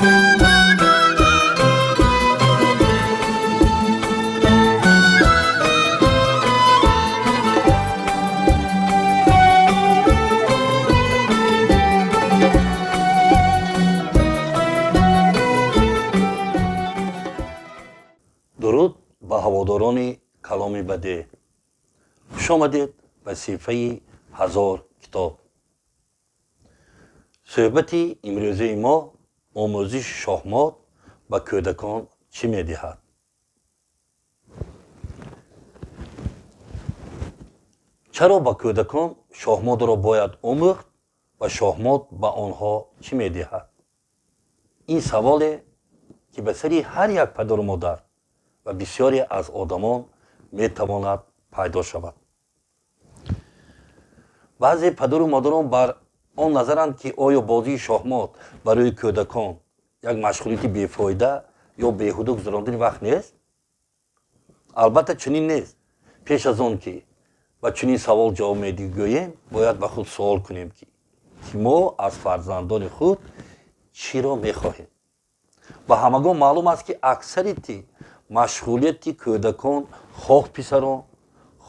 Дуруд ба ҳаводорони каломи бадеъ. Хуш омадед ба саҳифаи 1000 китоб. Суҳбати имрӯзаи мо омӯзиши шоҳмот ба кӯдакон чӣ медиҳад? Чаро ба кӯдакон шоҳмотро бояд омӯхт ва шоҳмот ба онҳо чӣ медиҳад? Ин саволе, ки ба сари ҳар як падару модар ва бисёре аз одамон метавонад пайдо шавад. Баъзе падару модарон бар он назаранд, ки оё бозии шоҳмот барои кӯдакон як машғулияти бефоида ё беҳуда гузарондани вақт нест? Албатта, чунин нест. Пеш аз он ки ба чунин савол ҷавоб мегӯем, бояд ба худ суол кунем, ки мо аз фарзандони худ чиро мехоҳем. Ба ҳамагон маълум аст, ки аксарияти машғулияти кӯдакон, хоҳ писарон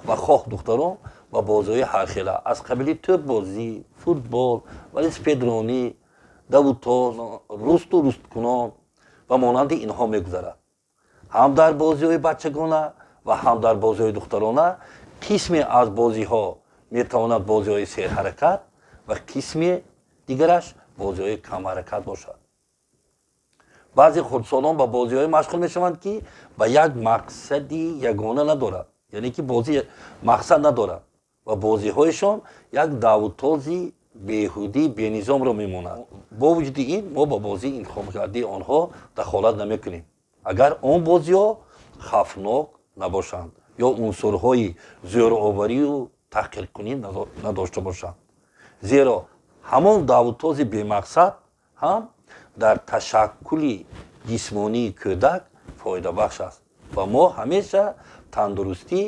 ва хоҳ духтарон, ба бозиҳои ҳархела аз қабили тӯббозӣ, футбол, велосипедронӣ, давутоз, русту русткунон ва монанди инҳо мегузарад. Ҳам дар бозиҳои бачагона ва ҳам дар бозиҳои духтарона қисме аз бозиҳо метавонад бозиҳои серҳаракат ва қисми дигараш бозиҳои камҳаракат бошад. Баъзе хурдсолон ба бозиҳое машғул мешаванд, ки ба як мақсади ягона надорад, яъне ки бозӣ мақсад надорад ва бозиҳояшон як давутози беҳудӣ бенизомро мемонад. Бо вуҷуди ин, мо ба бозии интихобкардаи онҳо дахолат намекунем, агар он бозиҳо хавфнок набошанд ё унсурҳои зӯроварию таҳқиркунӣ надошта бошанд, зеро ҳамон давутози бемақсад ҳам дар ташаккули ҷисмонии кӯдак фоидабахш аст ва мо ҳамеша тандурустӣ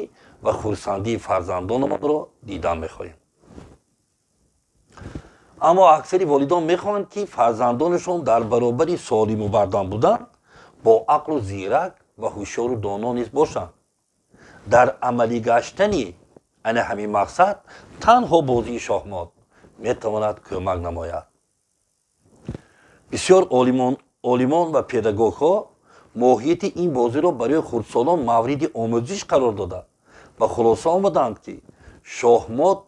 ва хурсандии фарзандонамонро дидан мехоҳем. Аммо аксари волидон мехоҳанд, ки фарзандонашон дар баробари солиму бардам будан бо ақлу зирак ва ҳушёру доно низ бошанд. Дар амалӣ гаштани ана ҳамин мақсад танҳо бозии шоҳмот метавонад кӯмак намояд. Бисёр олимон ва педагогҳо моҳияти ин бозиро барои хурдсолон мавриди омӯзиш қарор дода, ба хулоса омаданд, ки шоҳмот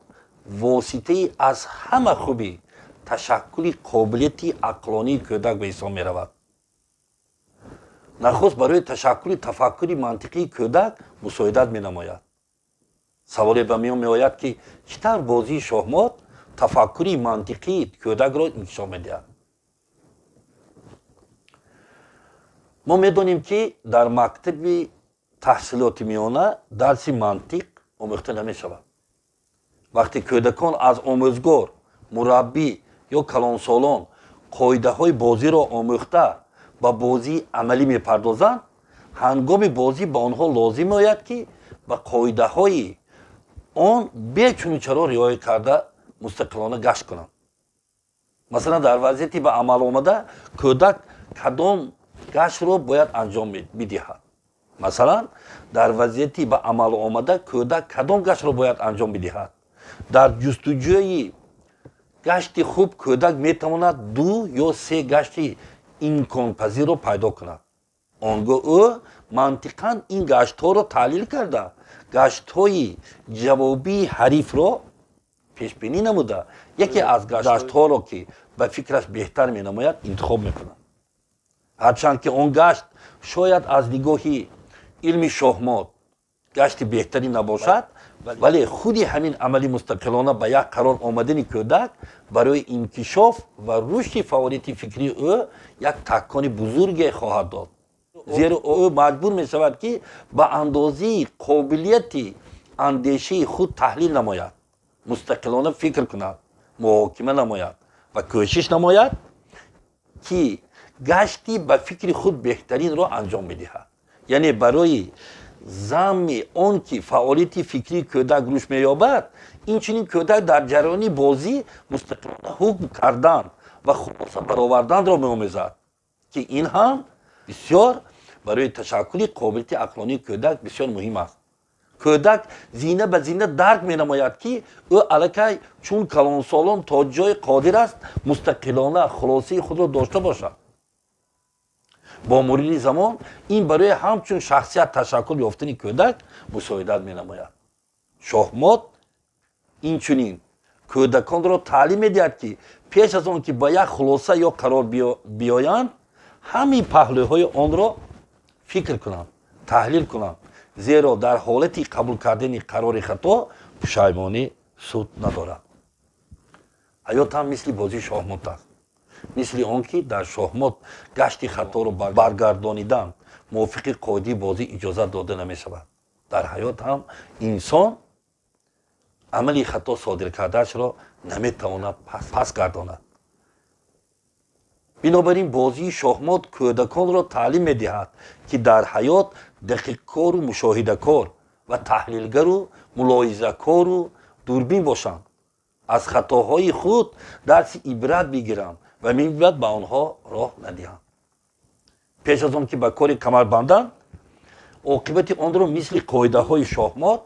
воситаи аз ҳама хуби ташаккули қобилияти ақлонии кӯдак ба ҳисоб меравад. Нахуст барои ташаккули тафаккури мантиқии кӯдак мусоидат менамояд. Саволе ба миён меояд, ки чӣ тавр бозии шоҳмот тафаккури мантиқии кӯдакро инкишоф медиҳад? Мо медонем, ки дар мактаби таҳсилоти миёна дарси мантиқ омӯхта намешавад. Вақте кӯдакон аз омӯзгор, мураббӣ ё калонсолон қоидаҳои бозиро омӯхта ба бозии амалӣ мепардозанд, ҳангоми бозӣ ба онҳо лозим меояд, ки ба қоидаҳои он бечуну чаро риоя карда мустақилона гашт кунанд. Масалан, дар вазъияти ба амал омада кӯдак кадом гаштро бояд анҷом бидиҳад? Масалан, дар вазъияти ба амал омада кӯдак кадом гаштро бояд анҷом бидиҳад? Дар ҷустуҷӯи гашти хуб кӯдак метавонад ду ё се гашти имконпазирро пайдо кунад. Он гоҳ ӯ мантиқан ин гаштҳоро таҳлил карда, гаштҳои ҷавобии ҳарифро пешбинӣ намуда, яке аз гаштҳоро, ки ба фикраш беҳтар менамояд, интихоб мекунад. Ҳарчанд ки он гашт шояд аз нигоҳи илми шоҳмот гашти беҳтарин набошад, вале худи ҳамин амали мустақилона ба як қарор омадани кӯдак барои инкишоф ва рушди фаъолияти фикрии ӯ як такони бузурге хоҳад дод, зеро ӯ маҷбур мешавад, ки ба андозаи қобилияти андешаи худ таҳлил намояд, мустақилона фикр кунад, муҳокима намояд ва кӯшиш намояд, ки гашти ба фикри худ беҳтаринро анҷом медиҳад. Яъне барои замми он ки фаъолияти фикрии кӯдак рушд меёбад, инчунин кӯдак дар ҷараёни бозӣ мустақилона ҳукм кардан ва хулоса бароварданро меомӯзад. ки ин ҳам бисёр барои ташаккули қобилияти ақлонии кӯдак бисёр муҳим аст. Кӯдак зина ба зина дарк менамояд, ки ӯ аллакай чун калонсолон то ҷое қодир аст мустақилона хулосаи худро дошта бошад. Бо мурури замон ин барои ҳамчун шахсият ташаккул ёфтани кӯдак мусоидат менамояд. Шоҳмот инчунин кӯдаконро таълим медиҳад, ки пеш аз он ки ба як хулоса ё қарор биёянд, ҳамин паҳлӯҳои онро фикр кунанд, таҳлил кунанд, зеро дар ҳолати қабул кардани қарори хато пушаймонӣ суд надорад. Ҳаёт ҳам мисли бозии шоҳмот аст. Мисли он ки дар шоҳмот гашти хаторо баргардонидан мувофиқи қоидаи бозӣ иҷозат дода намешавад, дар ҳаёт ҳам инсон амали хато содир кардаашро наметавонад пас гардонад. Бинобар ин бозии шоҳмот кӯдаконро таълим медиҳад, ки дар ҳаёт дақиқкору мушоҳидакор ва таҳлилгару мулоҳизакору дурбин бошанд, аз хатоҳои худ дарси ибрат бигиранд ва минбаъд ба онҳо роҳ надиҳанд. Пеш аз он ки ба кори камар банданд, оқибати онро мисли қоидаҳои шоҳмот,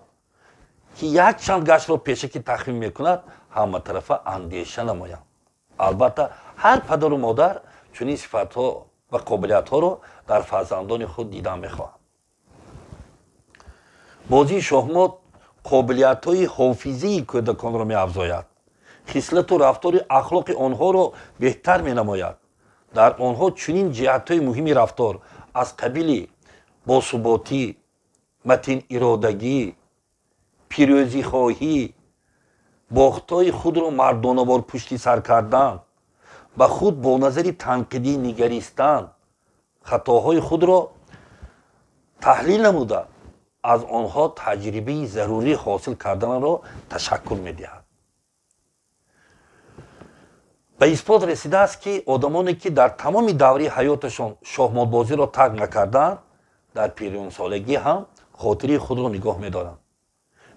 ки якчанд гаштро пешакӣ тахмин мекунад, ҳаматарафа андеша намоянд. Албатта, ҳар падару модар чунин сифатҳо ва қобилиятҳоро дар фарзандони худ дидан мехоҳанд. Бозии шоҳмот қобилиятҳои ҳофизаи кӯдаконро меафзояд, хислату рафтори ахлоқи онҳоро беҳтар менамояд. Дар онҳо чунин ҷиҳатҳои муҳими рафтор аз қабили босуботӣ, матиниродагӣ, пирӯзихоҳӣ, бохтҳои худро мардонавор пушти сар кардан, ба худ бо назари танқидӣ нигаристан, хатоҳои худро таҳлил намуда, аз онҳо таҷрибаи зарурӣ ҳосил карданро ташаккул медиҳад. Ба исбот расидааст, ки одамоне, ки дар тамоми давраи ҳаёташон шоҳмотбозиро тарк накарданд, дар пирёнсолагӣ ҳам хотири худро нигоҳ медоранд.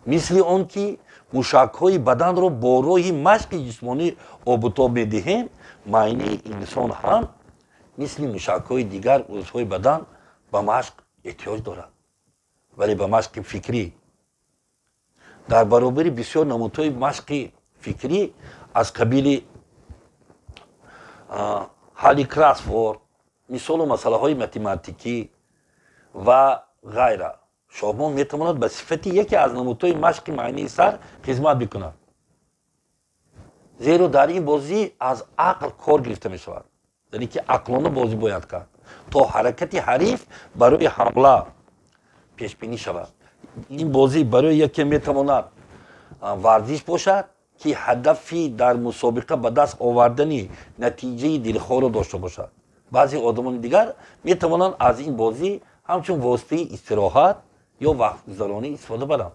Мисли он ки мушакҳои баданро бо роҳи машқи ҷисмонӣ обутоб медиҳем, майнаи инсон ҳам мисли мушакҳои дигар узвҳои бадан ба машқ эҳтиёҷ дорад, вале ба машқи фикрӣ. Дар баробари бисёр намудҳои машқи фикрӣ аз қабили ҳалли кроссворд, мисолу масъалаҳои математикӣ ва ғайра, шоҳмот метавонад ба сифати яке аз намудҳои машқи майнаи сар хизмат бикунад, зеро дар ин бозӣ аз ақл кор гирифта мешавад, яъне ки ақлона бозӣ бояд кард, то ҳаракати ҳариф барои ҳамла пешбинӣ шавад. Ин бозӣ барои яке метавонад варзиш бошад, ки ҳадафи дар мусобиқа ба даст овардани натиҷаи дилхоҳро дошта бошад. Баъзе одамони дигар метавонанд аз ин бозӣ ҳамчун воситаи истироҳат ё вақтгузаронӣ истифода баранд.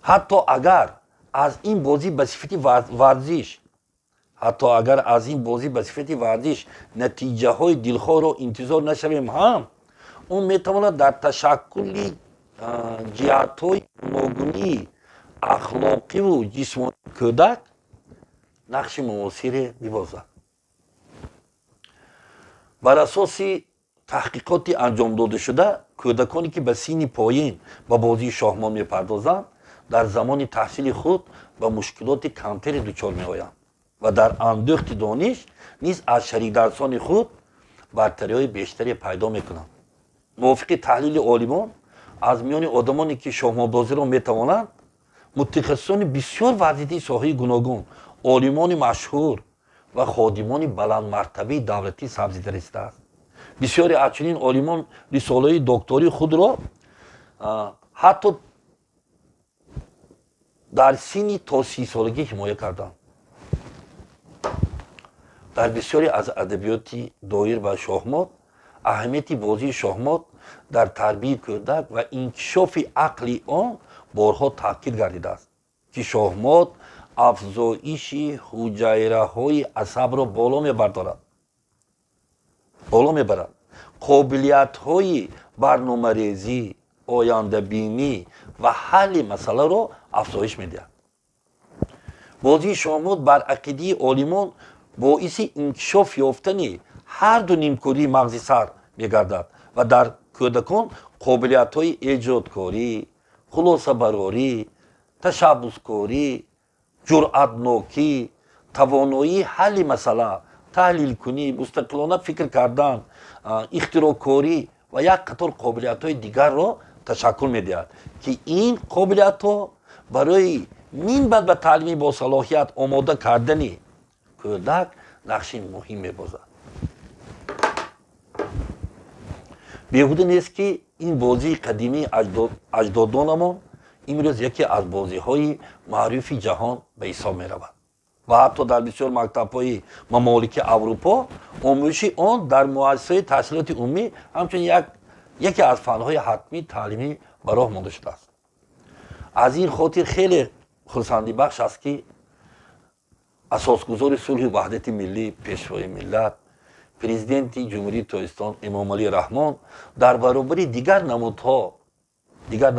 Ҳатто агар аз ин бозӣ ба сифати варзиш ҳатто агар аз ин бозӣ ба сифати варзиш натиҷаҳои дилхоҳро интизор нашавем ҳам, он метавонад дар ташаккули ҷиҳатҳои гуногунии ахлоқиву ҷисмонии кӯдак нақши муосире бибозад. Бар асоси таҳқиқоти анҷомдодашуда, кӯдаконе, ки ба синни поин ба бозии шоҳмот мепардозанд, дар замони таҳсили худ ба мушкилоти камтаре дучор меоянд ва дар андӯхти дониш низ аз шарикдарсони худ бартариҳои бештаре пайдо мекунанд. Мувофиқи таҳлили олимон, аз миёни одамоне, ки шоҳмотбозиро метавонанд, мутахассисони бисёр варзидаи соҳаи гуногун, олимони машҳур ва ходимони баландмартабаи давлатӣ сабзида расидааст. Бисёре аз чунин олимон рисолаи доктории худро ҳатто дар синни то 30-солагӣ ҳимоя карданд. Дар бисёре аз адабиёти доир ба шоҳмот аҳамияти бозии шоҳмот дар тарбияи кӯдак ва инкишофи ақли он борҳо таъкид гардидааст, ки шоҳмот афзоиши ҳуҷайраҳои асабро боло мебарад, қобилиятҳои барномарезӣ, ояндабинӣ ва ҳалли масъаларо афзоиш медиҳад. Бозии шоҳмот бар ақидаи олимон боиси инкишоф ёфтани ҳар ду нимкурии мағзи сар мегардад ва дар кӯдакон қобилиятҳои эҷодкорӣ, хулосабарорӣ, ташаббускорӣ, ҷуръатнокӣ, тавоноии ҳалли масъала, таҳлилкунӣ, мустақилона фикр кардан, ихтироъкорӣ ва як қатор қобилиятҳои дигарро ташаккул медиҳад, ки ин қобилиятҳо барои минбаъд ба таълими босалоҳият омода кардани кӯдак нақши муҳим мебозад. Беҳуда нест, ки ин бозии қадимии аҷдодонамон имрӯз яке аз бозиҳои маъруфи ҷаҳон ба ҳисоб меравад ва ҳатто дар бисёр мактабҳои мамолики Аврупо омӯзиши он дар муассисаҳои таҳсилоти умумӣ ҳамчун яке аз фанҳои ҳатмии таълимӣ ба роҳ монда шудааст. Аз ин хотир хеле хурсандибахш аст, ки асосгузори сулҳу ваҳдати миллӣ, пешвои миллат, президенти Ҷумҳурии Тоҷикистон Эмомалӣ Раҳмон дар баробари дигар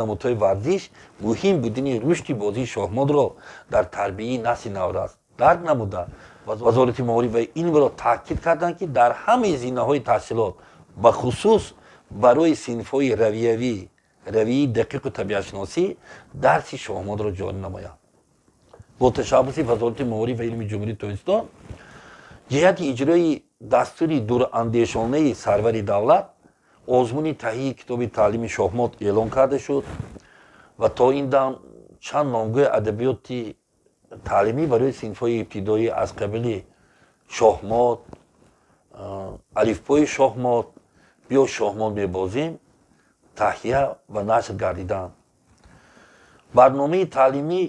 намудҳои варзиш муҳим будани рушди бозии шоҳмотро дар тарбияи насли наврас дарк намуда, Вазорати маориф ва илмро таъкид карданд, ки дар ҳамаи зинаҳои таҳсилот, бахусус барои синфҳои равияи дақиқу табиатшиносӣ дарси шоҳмотро ҷорӣ намоянд. Бо ташаббуси Вазорати маориф ва илми Ҷумҳурии Тоҷикистон ҷиҳати иҷрои дастури дурандешонаи сарвари давлат озмуни таҳияи китоби таълими шоҳмот эълон карда шуд ва то ин дам чанд номгӯи адабиёти таълимӣ барои синфҳои ибтидоӣ аз қабили шоҳмот, алифбои шоҳмот, биё шоҳмот мебозем таҳия ва нашр гардиданд. Барномаи таълимӣ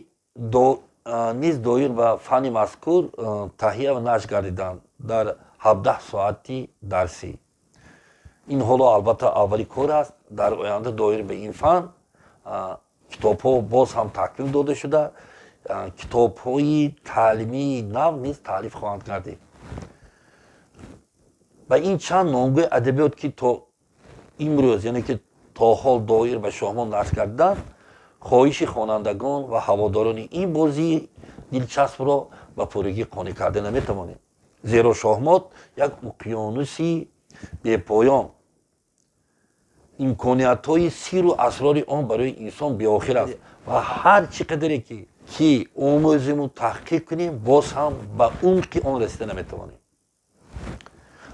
низ доир ба фанни мазкур таҳия ва нашр гардиданд дар 17 соати дарсӣ. Ин ҳоло албатта аввали кор аст. Дар оянда доир ба ин фан китобҳо боз ҳам такмил дода шуда, китобҳои таълимии нав низ таълиф хоҳанд гардид. Ба ин чанд номгӯи адабиёт, ки то имрӯз, яъне ки то ҳол доир ба шоҳмот нашр гардиданд, хоҳиши хонандагон ва ҳаводорони ин бозии дилчаспро ба пуррагӣ қонеъ карда наметавонем. Зеро шоҳмот як уқёнуси бепоён, имкониятҳои сиру асрори он барои инсон беохир аст ва ҳар чӣ қадаре ки омӯзиму таҳқиқ кунем, боз ҳам ба умқи он расида наметавонем.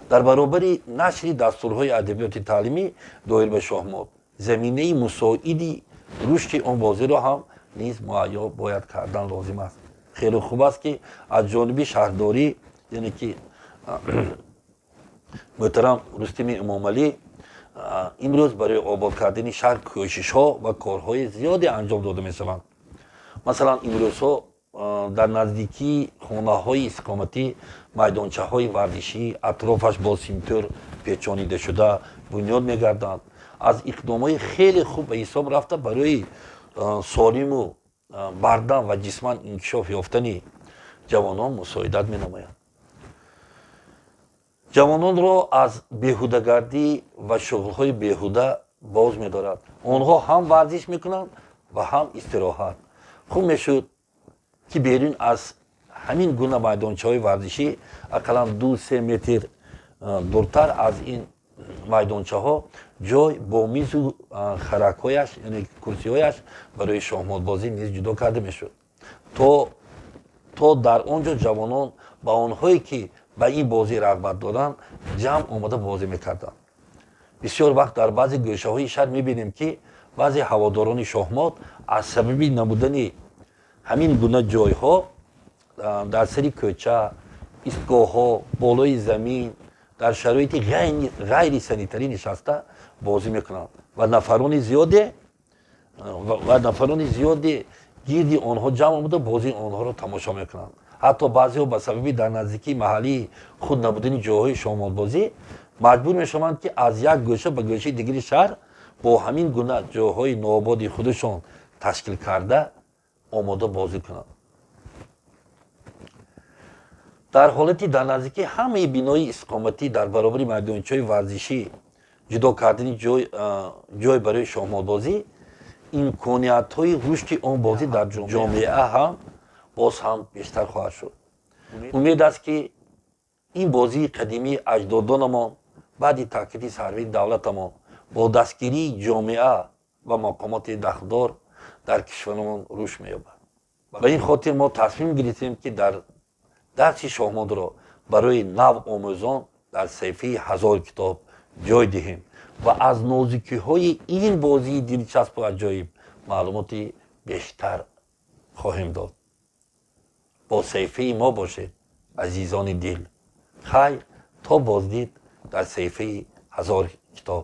Дар баробари нашри дастурҳои адабиёти таълимӣ доир ба шоҳмот, заминаи мусоиди рушди он бозиро ҳам низ муҳайё бояд кардан лозим аст. Хеле хуб аст, ки аз ҷониби шаҳрдорӣ, яъне ки муҳтарам Рустами Эмомалӣ, имрӯз барои обод кардани шаҳр кӯшишҳо ва корҳои зиёде анҷом дода мешаванд. Масалан, имрӯзҳо дар наздикии хонаҳои истиқоматӣ майдончаҳои варзишӣ атрофаш бо симтӯр печонида шуда бунёд мегарданд. Аз иқдомҳои хеле хуб ба ҳисоб рафта барои солиму бардам ва ҷисман инкишоф ёфтани ҷавонон мусоидат менамоянд. Ҷавононро аз беҳудагардӣ ва шуғлҳои беҳуда боз медорад. Онҳо ҳам варзиш мекунанд ва ҳам истироҳат. Хуб мешуд, ки берун аз ҳамин гуна майдончаҳои варзишӣ ақаллан 2-3 метр дуртар аз ин майдончаҳо ҷой бо мизу харакҳояш, яъне курсиҳояш барои шоҳмотбозӣ низ ҷудо карда мешуд, то дар он ҷо ҷавонон ба онҳое ки ба ин бозӣ рағбат доранд ҷамъ омада бозӣ мекарданд. Бисёр вақт дар баъзе гӯшаҳои шаҳр мебинем, ки баъзе ҳаводорони шоҳмот аз сабаби набудани ҳамин гуна ҷойҳо дар сари кӯча, истгоҳҳо, болои замин дар шароити ғайрисанитарӣ нишаста бозӣ мекунанд ва нафарони зиёде гирди онҳо ҷамъ омада бозии онҳоро тамошо мекунанд. Ҳатто баъзеҳо ба сабаби дар наздикии маҳаллии худ набудани ҷойҳои шоҳмотбозӣ маҷбур мешаванд, ки аз як гӯша ба гӯшаи дигари шаҳр бо ҳамин гуна ҷойҳои ноободи худашон ташкил карда омода бозӣ кунанд. Дар ҳолати дар наздикии ҳамаи бинои истиқоматӣ дар баробари майдончаҳои варзишӣ ҷудо кардани ҷой барои шоҳмотбозӣ имкониятҳои рушди он бозӣ дар ҷомеа ҳам боз ҳам бештар хоҳад шуд. Умед аст, ки Ин бозии қадимии аҷдодонамон баъди таъкиди сарвари давлатамон бо дастгирии ҷомеа ва мақомоти дахлдор дар кишварамон рушд меёбад. Ба ин хотир мо тасмим гирифтем, ки дар дарси шоҳмотро барои навомӯзон дар саҳифаи 1000 китоб ҷой диҳем ва аз нозукиҳои ин бозии дилчаспу аҷоиб маълумоти бештар хоҳем дод. Бо саҳифаи мо бошед, азизони дил. Хайр, то боздид дар саҳифаи 1000 китоб.